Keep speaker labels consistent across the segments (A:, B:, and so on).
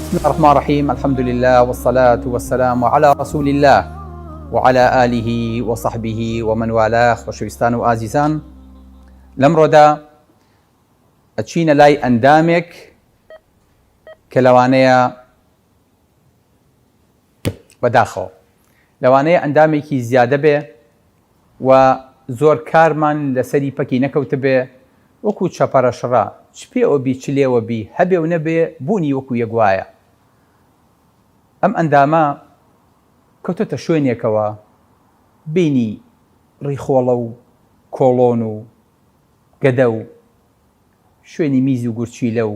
A: بسم الله الرحمن الرحیم الحمد لله والصلاة والسلام على رسول الله وعلى آله وصحبه ومن والاه خۆشەویستان و ئازیزان لەمڕۆدا ئەچینە لای ئەندامێک کە لەوانەیە بەداخەوە لەوانەیە ئەندامێکی زیادە بێ و زۆر کارمان لەسەری پەکی نەکەوتبێ وەکو چەپەرە شڕە چ پێوە بی چ لێوە بی هەبێ و نەبێ بوونی وەکو یەک وایە ئەم ئەندامە کەوتۆتە شوێنێکەوە بینی ڕیخۆڵە و کۆڵۆن و گەدە و شوێنی میز و گورچیلە و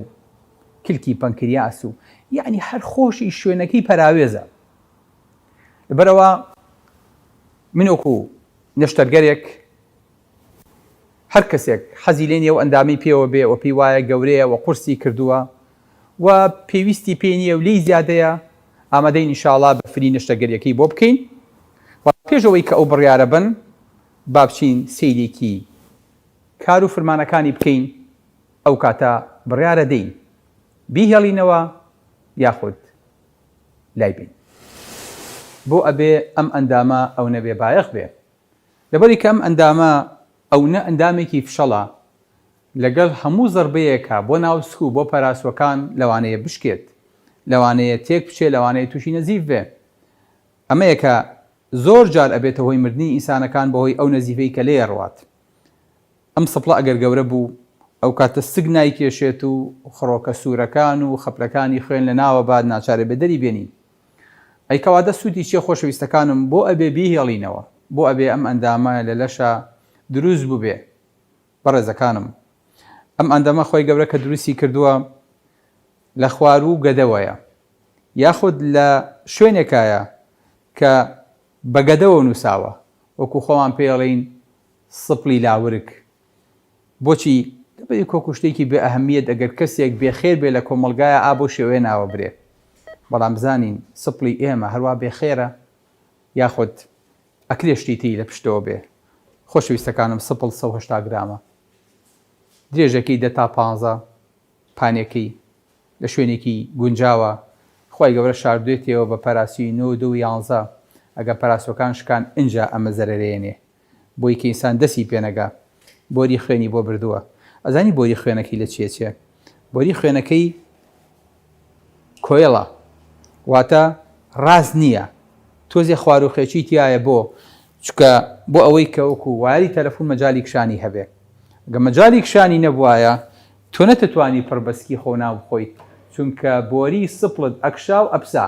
A: کلکی پەنکریاس و یەعنی هەر خۆشی شوێنەکەی پەراوێزە لەبەرئەوە من وەکو نەشتەرگەرێک هەر کەسێک حەزی لێ نیە و ئەندامەی پێوە بێ و پێی وایە گەورەیە و قورسی کردووە و پێویستی پێی نیە و لێی زیادەیە ئامادەین ئینشاڵا بە free نەشتەرگەریەکەی بۆ بکەین بەڵام پێش ئەوەی کە ئەو بڕیارە بەن با بچین سەیرێکی کار و فرمانەکانی بکەین ئەو کاتە بڕیارە دەین بیهێڵینەوە یاخود لای بین. بۆ ئەبێ ئەم ئەندامە ئەونە بێ بایەخ بێ؟ لەبەری کە ئەم ئەندامە ئەونە ئەندامێکی فشەڵە لەگەڵ هەموو زەربەیەکا بۆ ناو سک و بۆ پەراسوەکان لەوانەیە بشکێت لەوانەیە تێک بچێ لەوانەیە توشی نەزیف بێ ئەمەیە کە زۆر جار ئەبێتە هۆی مردنی ئینسانەکان بەهۆی ئەو نەزیفەی کە لێی ئەڕوات. ئەم سپڵە ئەگەر گەورە بوو ئەو کاتە سک نایکێشێت و خڕۆکە سوورەکان و خەپلەکانی خوێن لە ناوە بات ناچارە بێ دەری بێنین. ئەی کەواتە سوودی چیە خۆشەویستەکانم بۆ ئەبێ بیهێڵینەوە؟ بۆ ئەبێ ئەم ئەندامە لە لەشا دروست بووبێ؟ بەڕێزەکانم ئەم ئەندەمە خوای گەورە کە دروستی کردووە لە خواروو گەدەوەیە یاخود لە شوێنێکایە کە بە گەدەوە نووساوە وەکو خۆمان پێی ئەڵێین سپڵی لاورک بۆچی؟ لەبەری کۆکو شتێکی بێ ئەهمیەت ئەگەر کەسێک بێ خێر بێ لە کۆمەڵگایا ئا بەو شێوەیە ناوە برێ بەڵام بزانین سپڵی ئێمە هەروا بێ خێرە یاخود ئەکرێ شتی تری لە پشتەوە بێ خۆشەویستەکانم سپڵ 180 گرامە درێژەکەی دە تا پانزە پانێکەی لە شوێنێکی گونجاوە خوای گەورە شاردوێتیەوە بە پەراسوی نۆ دو و یانزە ئەگەر پەراسوەکان شکان ئنجا ئەمە زەرەرەیەنێ بۆی کە ئینسان دەسی پێ نەگا بۆری خوێنی بۆ بردووە ئەزانی بۆری خوێنەکەی لە چیە چێ بۆری خوێنەکەی کۆیڵە واتە ڕاست نییە تۆزێ خواروخێچی تایە بۆ چکە بۆ ئەوەی کە وەکو وایەری تەلەفون مەجالی کشانی هەبێ گە مەجالی کشانی نەبوایە تۆ نەتەتوانی پڕ بەسکی خۆ ناو بخۆیت چونکە بۆری سپڵت ئەکشا و ئەپسا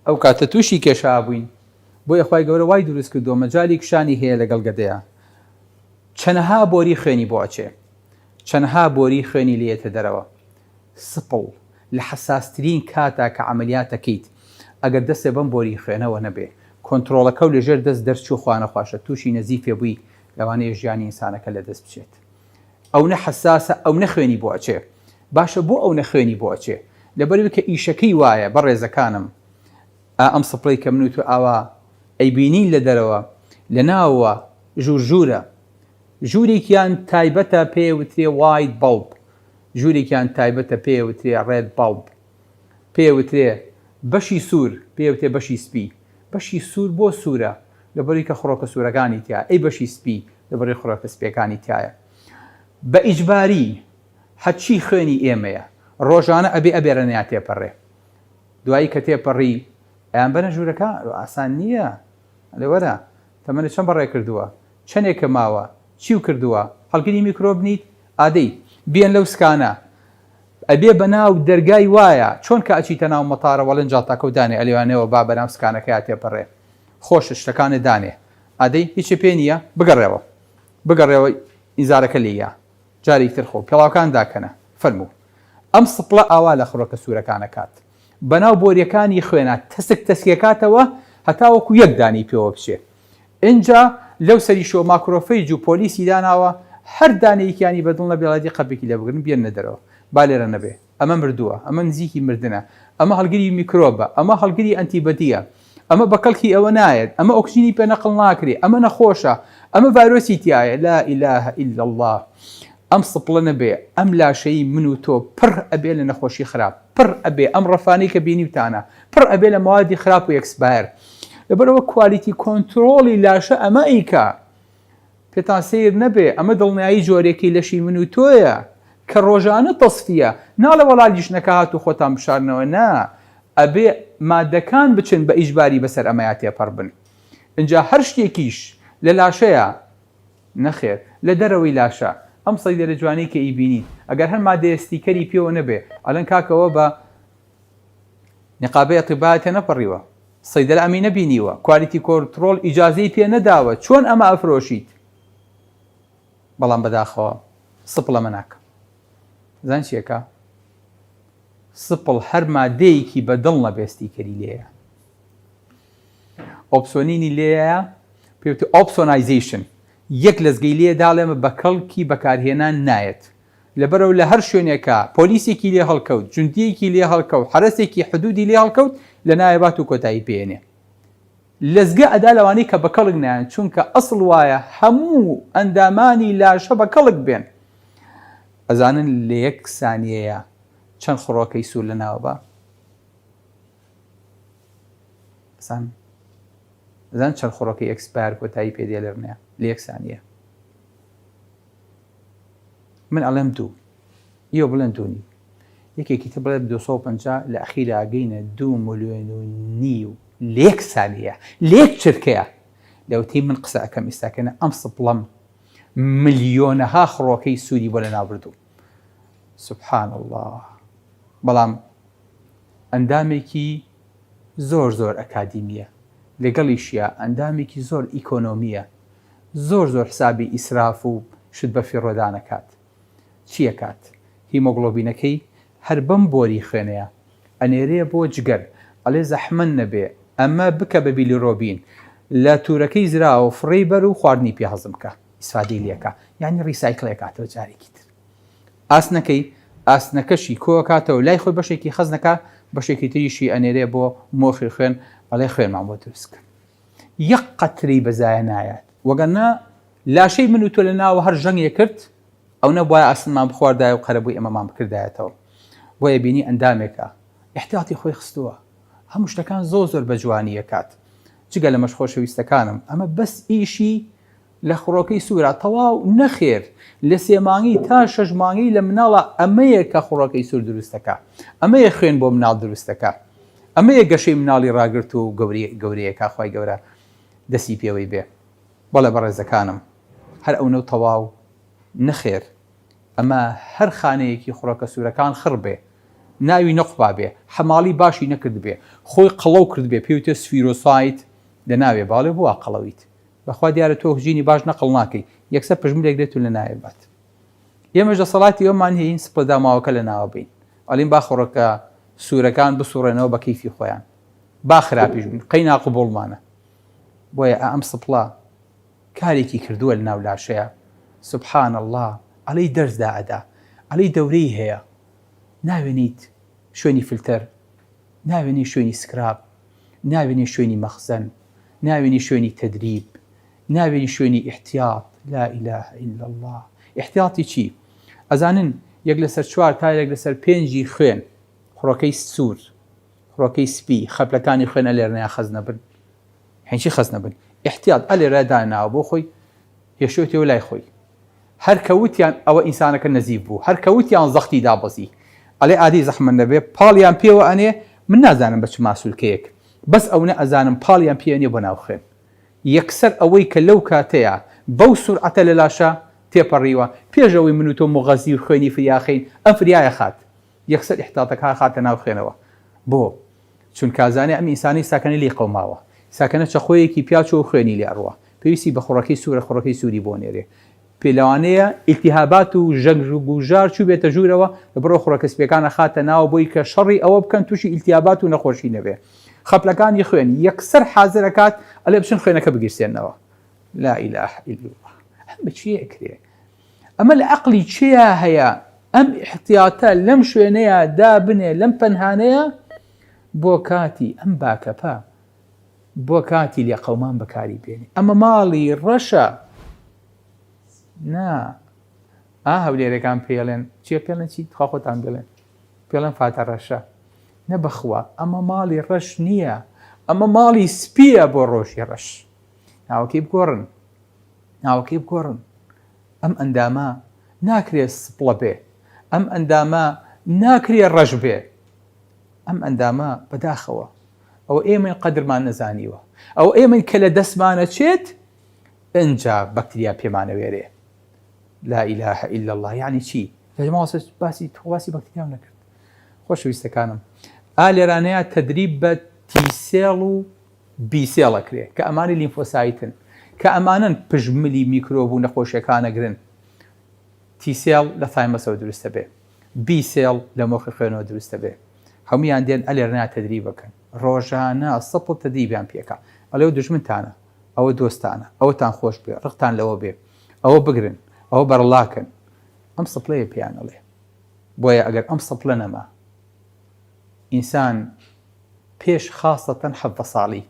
A: ئەو کاتە توشی کێشە ئەبوین بۆیە خوای گەورە وای دروست کردووە مەجالی کشانی هەیە لەگەڵ گەدەیا چەنەها بۆری خوێنی بۆ ئەچێ چەنەها بۆری خوێنی لێیەتە دەرەوە سپڵ لە حەساسترین کاتا کە عەمەلیات ئەکەیت ئەگەر دەستێ بەم بۆری خوێنەوە نەبێ کۆنترۆڵەکەو لەژێر دەست دەرچوو خوانەخواشە توشی نەزیفێ بووی لەوانەیە ژیانی ئینسانەکە لەدەست بچێت ئەونە حەساسە ئەونە خوێنی بۆ ئەچێ باشە بۆ ئەونە خوێنی بۆ ئەچێ لەبەروی کە ئیشەکەی وایە بەڕێزەکانم ئا ئەم سپڵەی کە من و تۆ ئاوا ئەیبینین لە دەرەوە لە ناوەوە ژوور ژوورە ژوورێکیان تایبەتە پێ وترێ white bulb ژوورێکیان تایبەتە پێ وترێ red bulb پێ وترێ بەشی سوور پێ وترێ بەشی سپی بەشی سوور بۆ سوورە لەبەروی کە خڕۆکە سوورەکانی تیا ئەی بەشی سپی لەبەروی خڕۆکە سپیەکانی تیایە بە ئیجباری هەرچی خوێنی ئێمەیە ڕۆژانە ئەبێ ئەبێرەنیا تێپەڕێ دوایی کە تێپەڕی ئەیان بەنە ژوورەکە ئاسان نییە ئەلێ وەرە تەمەنت چەند بەڕێ کردووە چەنێکە ماوە چیو کردووە هەڵگری میکرۆب نیت ئادەی بیەن لەو سکانە ئەبێ بەناو دەرگای وایە چۆن کە ئەچیتە ناو مەتارەوە ئەڵێن جاڵتاکەو دانێ ئەلێوانەوە با بەناو سکانەکەیا تێپەڕێ خۆشت شتەکانت دانێ ئادەی هیچت پێ نییە بگەڕێوە بگەڕێوە ئینزارەکە لێیە جارێکی تر خۆ پێڵاوکان داکەنە فەرموو ئەم سپڵە ئاوا لە خڕۆکە سوورەکان ئەکات بەناو بۆریەکانی خوێنا تەسک تەسکیەکاتەوە هەتاوەکو یەک دانەی پێوە بچێ ئینجا لەو سەریشەوە macrophage و پۆلیسی داناوە هەر دانەیەکیانی بەدڵ نەبێ ڵێدی قەپێکی لێ بگرن بیەننە دەرەوە با لێرە نەبێ ئەمە مردووە ئەمە نزیکی مردنە ئەمە هەڵگری میکرۆبە ئەمە هەڵگری ئەنتیبەدیە ئەمە بە کەڵکی ئەوە نایەت ئەمە ئۆکسجینی پێ نەقڵ ناکرێ ئەمە نەخۆشە ئەمە ڤایرۆسی تایە لا إله إلا الله. ئەم سپڵە نەبێ ئەم لاشەی من و تۆ پڕ ئەبێ لە نەخۆشی خراپ پڕ ئەبێ ئەم ڕەفانەی کە بینیوتانە پڕ ئەبێ لە مەوادی خراپ و expire لەبەرئەوە quality control ی لاشە ئەمە ئەیکا پێتان سەیر نەبێ ئەمە دڵنیایی جۆرێکی لەشی من و تۆیە کە ڕۆژانە تەسفیە ناڵێ وەڵا لیژنەکە هات و خۆتان بشارنەوە نا ئەبێ مادەکان بچن بە ئیجباری بەسەر ئەمەیا تێپەڕ بن ئینجا هەر شتێکیش لە لاشەیا نەخێر لە دەرەوەی لاشە ئەم صەیدەلە جوانەی کە ئیبینیت ئەگەر هەر مادەیە sticker ی پێوە نەبێ ئەڵێن کاکە ئەوە بە نقابەی ئەتیبا تێنەپەڕیوە صەیدەلە ئەمی نەبینیوە quality control ئیجازەی پێ نەداوە چۆن ئەمە ئەفرۆشیت بەڵام بەداخەوە سپڵ ئەمە ناکا زان چیەکە سپڵ هەر مادەیەکی بە دڵ نەبێ sticker ی لێیە opsonin ی لێیە پێوتی opsonization یەک لەزگەی لێ داڵێمە بە کەڵکی بەکارهێنان نایەت لەبەرئەوە لە هەر شوێنێکا پۆلیسێکی لێ هەڵکەوت، جوندییەکی لێ هەڵکەوت، حەرەسێکی حدودی لێ هەڵکەوت، لە ناوێ بات و کۆتایی پێ یەنێ. لەزگە ئەدا لەوانەی کە بە کەڵک نایەن، چونکە ئەسڵ وایە هەموو ئەندامانی لاشە بە کەڵک بێن. ئەزانن لە یەک سانیەیا چەند خڕۆکەی سوور لە ناوە با؟ ئەزانن؟ ئەزانن چەند خڕۆکەی expire کۆتایی پێ دێ لەرنەیا لە یەک سانیە؟ من ئەڵێم دوو ئیوە بڵێن دوو نیو یەکێکی تر بڵێ 250 لە ئەخیرا گەینە دوو ملیۆن و نیو لە یەک سانیە لە یەک چرکەیە لەوەتەی من قسە ئەکەم ئیستاکەنە ئەم سپڵەم ملیۆنەها خڕۆکەی سووری بۆ لەناو بردوو سبحان الله بەڵام ئەندامێکی زۆر زۆر ئەکادیمیە لەگەڵیشیا ئەندامێکی زۆر ئیکۆنۆمیە زۆر زۆر حسابی ئیسراف و شت بەفیڕۆدان ئەکات چی ئەکات هیمۆگڵۆبینەکەی هەر بەم بۆری خوێنەیە ئەنێرێ بۆ جگەر ئەڵێ زەحمەت نەبێ ئەمە بکە بە بیلیرۆبین لە تورەکەی زراوە فڕێی بەر و خواردنی پێ هەزم کە ئیسفادەی لێکا یانی recycle ی ئەکاتەوە جارێکی تر ئاسنەکەی ئاسنەکەشی کۆکاتەوە لای خۆی بەشێکی خەزنەکە بەشێکی تریشی ئەنێرێ بۆ مۆخی خوێن ئەڵێ خوێنمان بۆ دروست کە یەک قەترەی بە زایە نایات وەگەرنا لاشەی من و تۆ لە ناوە هەر ژەنگێ کرد ئەو نەبوایە ئاسنمان بخواردایە و قەرەبووی ئەمەمان بکردایەتەوە بۆیە بینی ئەندامێکە ئیحتیاتی خۆی خستووە هەموو شتەکان زۆر زۆر بە جوانی ئەکات جگە لەمەش خۆشەویستەکانم ئەمە بەس ئیشی لە خڕۆکەی سوورە تەواو نەخێر لە سێ مانگی تا شەش مانگی لە مناڵە ئەمەیە کە خڕۆکەی سوور دروستەکە ئەمەیە خوێن بۆ مناڵ دروستەکە ئەمەیە گەشەی مناڵی ڕاگرت و گەوری گەورەیەکا خوای گەورە دەسی پێوەی بێ بەڵێ بەڕێزەکانم هەر ئەونە و تەواو نەخێر ئەمە هەر خانەیەکی خڕۆکە سوورەکان خڕ بێ ناوی نەقوپا بێ حەماڵی باشی نەکردبێ خۆی قەڵەو کردبێ پێوتێ spherocyte لە ناوێ باڵێ بۆ وا قەڵەویت بەخوا دیارە تۆ ژینی باش نەقڵ ناکەی یەکسەر پژملێک دێت و لە ناوێ بات ئێمەش دەسەڵاتی ئەومان هەیە سپڵە داماوەکە لە ناوە بین ئەڵین با خڕۆکە سوورەکان بسوڕێنەوە بە کەیفی خۆیان با خراپیش بن قەی ناقبوڵمانە بۆیە ئەم سپڵە کارێکی کردووە لە ناو لاشەیە سبحان اللە ئەڵێی دەرس دائەدا ئەڵێی دەورەی هەیە ناوێنیت شوێنی فلتەر ناوێنی شوێنی سکراب ناوێنی شوێنی مەخزەن ناوێنی شوێنی تەدریب ناوێنی شوێنی ئیحتیاط لا اله الا اللە ئیحتیاطی چی ئەزانن یەک لەسەر چوار تا یەک لەسەر پێنجی خوێن خڕۆکەی سوور خڕۆکەی سپی خەپلەکانی خوێن ئەلێرنەیا خەز نەبن هەنچی خەز نەبن ئیحتیاط ئەلێرە داناوە بۆ خۆی هێشتێتەوە لای خۆی هەر کە وتیان ئەوە ئینسانەکە نەزیف بوو هەر کە وتیان زەختی دابەزی ئەڵێ ئادەی زەحمەت نەبێ پاڵیان پێوە ئەنێ من نازانم بە چ ماسولکەیەک بەس ئەونە ئەزانم پاڵیان پێ ئەنێ بۆ ناو خوێن یەکسەر ئەوەی کە لەو کاتەیا بەو سورعەتە لە لاشە تێپەڕیوە پێش ئەوەی من و تۆ موغەزی و خوێنی فریا خەین ئەم فریایە خات یەکسەر ئیحتاتەکە خاتە ناو خوێنەوە بۆ؟ چونکە ئەزانێ ئەم ئینسانەی ساکەنە لێی قەوماوە ساکەنە چەقۆیەکی پیا چووە و خوێنی لێ ئەڕوا پێویستی بە خڕۆکەی سوورە خڕۆکەی سووری بۆ نێرێ پێ لەوانەیە ئیلتیهابات و ژەنگ و ژار چووبێتە ژوورەوە لەبڕۆ خڕۆکە سپیەکان ئەخاتە ناوە بۆی کە شەڕی ئەوە بکەن تووشی ئیلتیابات و نەخۆشی نەبێ خەپلەکانی خوێن یەکسەر حازر ئەکات ئەلێ بچن خوێنەکە بگیرسێنەوە لا اله الا الله ئەم بە چی ئەکرێ ئەمە لە عەقلی کێیا هەیە ئەم ئیحتیاتە لەم شوێنەیا دابنێ لەم پەنهانەیە بۆ کاتی ئەم backup ە بۆ کاتی لێقەومان بەکاری بێنێ ئەمە ماڵی ڕەشە نا. ئا هەولێرەکان پێڵێن چیە پێڵێن چی تخوا خۆتان بڵێن پێڵێن فاتە ڕەشە نە بەخوا ئەمە ماڵی ڕەش نییە ئەمە ماڵی سپیە بۆ ڕۆژی ڕەش ناوەکەی بگۆڕن ناوەکەی بگۆڕن ئەم ئەندامە ناکرێ سپڵە بێ ئەم ئەندامە ناکرێ ڕەش بێ ئەم ئەندامە بەداخەوە ئەوە ئێمەین قەدرمان نەزانیوە ئەوە ئێمەین کە لە دەستمانە چێت ئنجا بەکتریا پێمانەوێرێ لا اله الا اللە یعنی چی مامۆستا باسی تۆ باسی بەکتریام نەکرد خۆشەویستەکانم ئا لێرانەیە تدریب بە T cell و B cell ئەکرێ کە ئەمانی lymphocyte ن کە ئەمانەن پشملی میکرۆب و نەخۆشیەکانەگرن T cell لە thymus ەوە دروستە بێ B cell لە مۆخی خوێنەوە دروستە بێ هەمویان دێن ئەلێرنا تدریبەکەن ڕۆژانە سپڵ تدریبیان پێکا ئەڵێ و دژمنتانە ئەوە دۆستانە ئەوەتان خۆش بێ ڕقتان لەوە بێ ئەوە بگرن ئەوە بەرەڵاکەن ئەم سپڵەیە پێیان ئەڵێ بۆیە ئەگەر ئەم سپڵە نەما ئینسان پێش خاسەتەن 17 ساڵی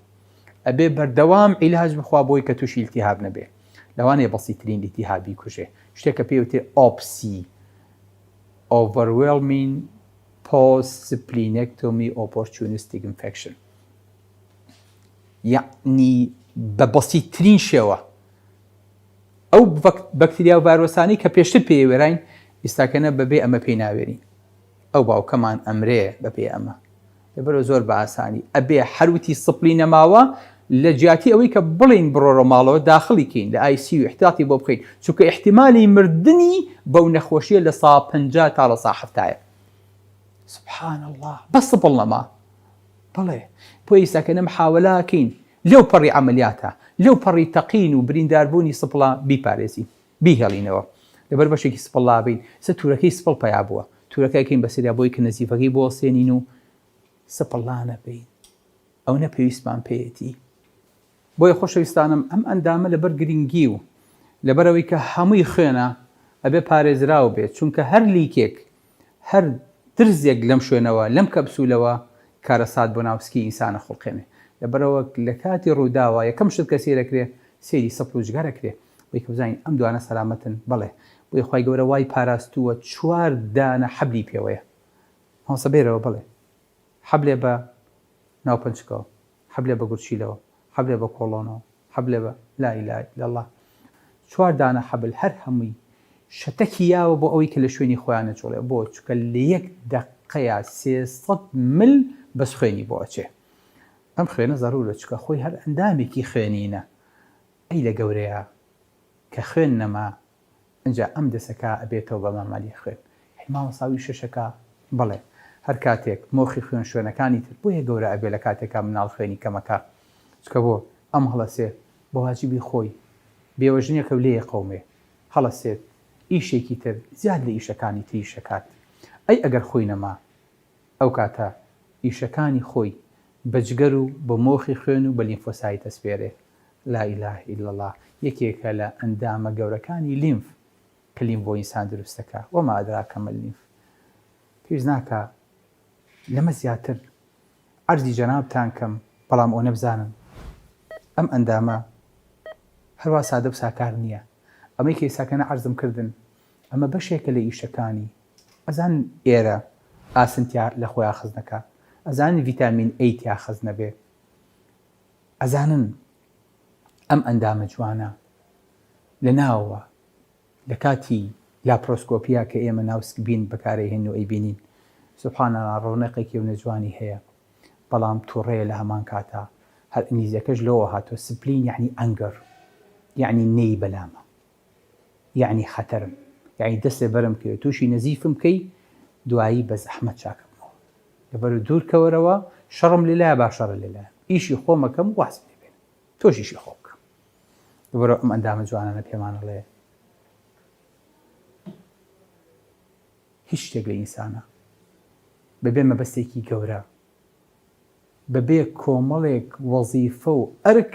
A: ئەبێ بەردەوام عیلاج بخوا بۆی کە تووشی التهاب نەبێ لەوانەیە بەسیترین التهابی کوژێ شتێکە پێوتێ OPSI Overwhelming Post Splenectomy Opportunistic Infection یەعنی بە بەسیترین شێوە ئەو بەکتریا و ڤایرۆسانەی کە پێشتر پێی وێراین ئیستاکەنە بەبێ ئەمە پێی ناوێرین ئەو باوکەمان ئەمرێ بەپێ ئەمە لەبەرەوە زۆر بە ئاسانی ئەبێ حروتی سپلی نەماوە لە جیاتی ئەوەی کە بڵین بڕۆرە ماڵەوە داخلی کەین لە ICU احتیاطی بۆ بخەین چونکە احتیمالی مردنی بەو نەخۆشیە لە سا 50 تا لە سا هەفتایە سبحان الله بەس سپڵ نەما بەڵێ بۆ ئیستاکەنە محاوەلاکەین لەو پەڕی عەمەلیاتە، لەو پەڕی تەقین و برینداربوونی سپڵە بیپارێزین، بیهێڵینەوە. لەبەر بەشێکی سپڵ لابەین. ئێستا تورەکەی سپڵ پەیا بووە. تورەکە ئەکەین بە سەریا بۆی کە نەزیفەکەی بوەستێنین و سپڵ لانەبەین. ئەونە پێویستمان پێیەتی. بۆیە خۆشەویستانم ئەم ئەندامە لەبەر گرنگی و لەبەر ئەوەی کە هەمووی خوێنە ئەبێ پارێزراو بێت، چونکە هەر leak ێک هەر درزێک لەم شوێنەوە، لەم کەپسولەوە کارەسات بۆ ناو سکی ئینسان ئەخوڵقێنێ. لەبەرئەوە لە کاتی ڕووداوا یەکەم شت کە سەیر ئەکرێ سەیری سپڵ و جگەر ئەکرێ بۆی کە بزانین ئەم دوانە سەلامەتن. بەڵێ بۆیە خوای گەورە وای پاراستووە چوار دانە حەبلی پێوەیە. مامۆستا بێرەوە بەڵێ حەبلێ بە ناوپەنچکەوە، حەبلێ بە گورچیلەوە، حەبلێ بە کۆڵۆنەوە، حەبلێ بە، لا الە الا اللە، چوار دانە حەبل هەر هەمووی شەتەکی یاوە بۆ ئەوەی کە لە شوێنی خۆیان نەجوڵێ بۆ چونکە لە یەک دەقەیا 300 مل بەس خوێنی بۆ ئەچێ ئەم خوێنە زەرورە چونکە خۆی هەر ئەندامێکی خوێنینە ئەی لە گەورەیا کە خوێن نەما ئنجا ئەم دەسەکە ئەبێتەوە بە مامەلی خوێن هەی مامۆستا ئەو ئیشەشەکا بەڵێ هەر کاتێک مۆخی خوێن شوێنەکانی تر بۆیە گەورە ئەبێ لە کاتێکا مناڵ خوێنی کەمەکا چکە بۆ ئەم هەڵەسێ بە واجبی خۆی بێوەژنێکە و لێیە قەومێ هەڵەسێت ئیشێکی تر زیاد لە ئیشەکانی تریش ئەکات ئەی ئەگەر خۆی نەما ئەو کاتە ئیشەکانی خۆی بە جگەر و بە مۆخی خوێن و بە lymphocyte ئەسپێرێ لا الە الا اللە یەکێکە لە ئەندامە گەورەکانی لیمف کە لیمف بۆ ئینسان دروست دەکا وما ادراک ما اللمف پێویست ناکا لەمە زیاتر عەرزی جەنابتان کەم بەڵام ئەونە بزانن ئەم ئەندامە هەروا سادە و ساکار نییە ئەمەی کە ئێستاکەنە عەرزم کردن ئەمە بەشێکە لە ئیشەکانی ئەزانن ئێرە ئاسن تیا لە خۆیا خزنەکە ئەزانن ڤیتامین A تیا خزنەبێ ئەزانن ئەم ئەندامە جوانە لە ناوەوە لە کاتی لاپرۆسکۆپیا کە ئێمە ناو سکبین بەکارەیهێن و ئەیبینین سبحان اللە ڕەونەقێکی و نەجوانی هەیە بەڵام توڕەیە لە هەمان کاتا هەر ئینگلیزیەکەش لەوە هاتووە spleen یەعنی anger یەعنی نەی بەلامە یەعنی خەتەرم یەعنی دەستێ بەرم کەوێ تووشی نەزیفم بکەی دوایی بە زەحمەت چاکەبمەوە لەبەر دوور کەوەرەوە شەڕم لێلایە با شەڕە لێلایە ئیشی خۆمەکەم وازم لێ بێنە تۆش ئیشی خۆ بکە لەبەرەوە ئەم ئەندامە جوانانە پێمان ئەڵێ هیچ شتێک لە ئینسانە بەبێ مەبەستێکی گەورە بەبێ کۆمەڵێک وەزیفە و ئەرک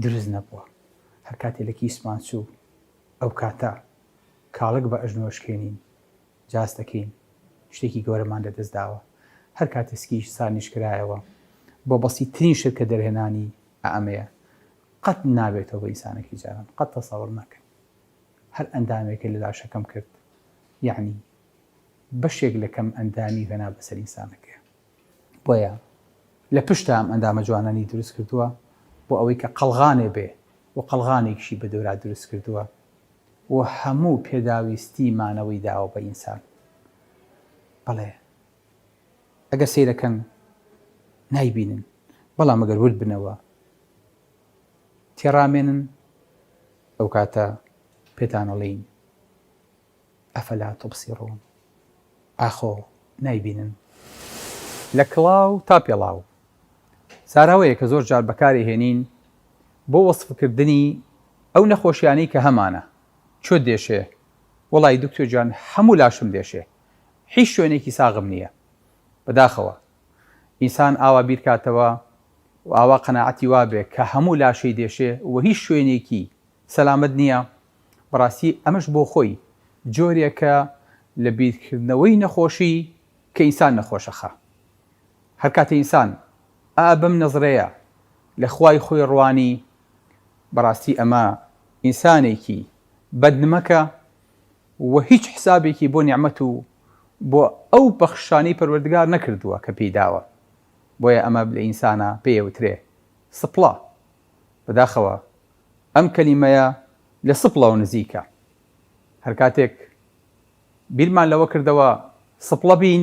A: دروست نەبووە. هەر کاتێ لە کیسمان چوو، ئەو کاتە کاڵەک بە ئەژنۆ ئەشکێنین، جاز دەکەین، شتێکی گەورەمان لە دەست داوە. هەر کاتێ سکیش سانیش کرایەوە، بۆ بەسیتترین شت کە دەرهێنانی ئەمەیە، قەت نابێتەوە بە ئینسانەکەی جاران، قەت تەسەوڕ نەکەن. هەر ئەندامێکە لە لاشەکەم کرد یەعنی بەشێک لە کەم ئەندامی هێنا بەسەر ئینسانەکەیا بۆیە لە پشتا ئەم ئەندامە جوانانی دروست کردووە بۆ ئەوەی کە قەڵغانێ بێ و قەڵغانێکیشی بە دەورا دروست کردووە و هەموو پێداویستی مانەوەی داوە بە ئینسان بەڵێ ئەگەر سەیرەکەن نایبینن بەڵام ئەگەر ورد بنەوە تێڕامێنن ئەو کاتە پێتان ئەڵێین افلا تبصرون ئاخۆ نایبینن؟ لە کڵاو تا پێڵاو زاراوەیەکە زۆر جار بەکاری هێنین بۆ وەسفکردنی ئەو نەخۆشیانەی کە هەمانە کوێت دێشێ وەڵایی دکتۆر گیان هەموو لاشم دێشێ هیچ شوێنێکی ساغم نییە بەداخەوە ئینسان ئاوا بیرکاتەوە و ئاوا قەناعەتی وابێ کە هەموو لاشەی دێشێ و هیچ شوێنێکی سەلامەت نییە بەڕاستی ئەمەش بۆ خۆی جۆرێکە لە بیرکردنەوەی نەخۆشی کە ئینسان نەخۆشەخا. هەر کاتێ ئینسان ئا بەم نەزرەیە لە خوای خۆی ڕوانی بەڕاستی ئەمە ئینسانێکی بەدنمەکە و هیچ حسابێکی بۆ نیعمەت و بۆ ئەو بەخششانەی پەروەردگار نەکردووە کە پێی داوە بۆیە ئەمە لە ئینسانە پێی ئەوترێ سپڵە بەداخەوە ئەم کەلیمەیە لە سپڵەوە نزیکە. هەر کاتێک بیرمان لەوە کردەوە سپڵە بین،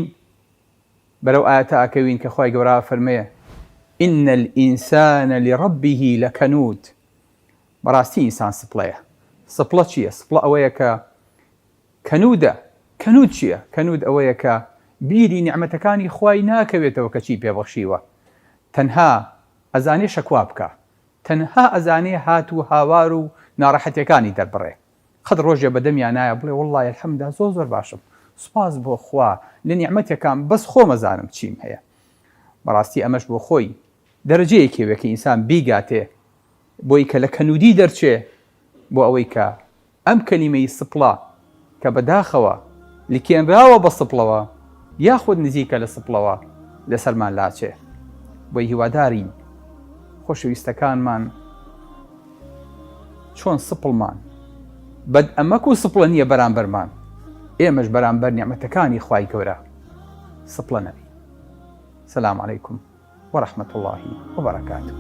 A: بەرەو ئایەتە ئەکەوین کە خوای گەورە ئەفەرموێ، ان الانسان لربه لکنود، بەڕاستی ئینسان سپڵەیە. سپڵە چییە؟ سپڵە ئەوەیە کە کەنوودە. کەنوود چییە؟ کەنوود ئەوەیە کە بیری نیعمەتەکانی خوای ناکەوێتەوە کە چی پێ بەخشیوە. تەنها ئەزانێ شەکوا بکا. تەنها ئەزانێ هات و هاوار و ناڕەحەتیەکانی دەربڕێ قەت ڕۆژێ بە دەمیا نایە بڵێ وەڵڵای الحمدا زۆر زۆر باشم سوپاس بۆ خوا لە نیعمەتەکان بەس خۆم ئەزانم چیم هەیە بەڕاستی ئەمەش بۆ خۆی دەرەجەیەکێ وێ کە ئینسان بیگاتێ بۆی کە لە کەنودی دەرچێ بۆ ئەوەی کە ئەم کەلیمەی سپڵە کە بە داخەوە لکێنراوە بە سپڵەوە یاخود نزیکە لە سپڵەوە لەسەرمان لاچێ. بۆیە هیوادارین خۆشەویستەکانمان چۆن سپڵمان بەد ئەمەک و سپڵە نییە بەرامبەرمان ئێمەش بەرامبەر نیعمەتەکانی خوای گەورە سپڵە نەبین. سلام علیکم. ورحمة اللە وبرکاته.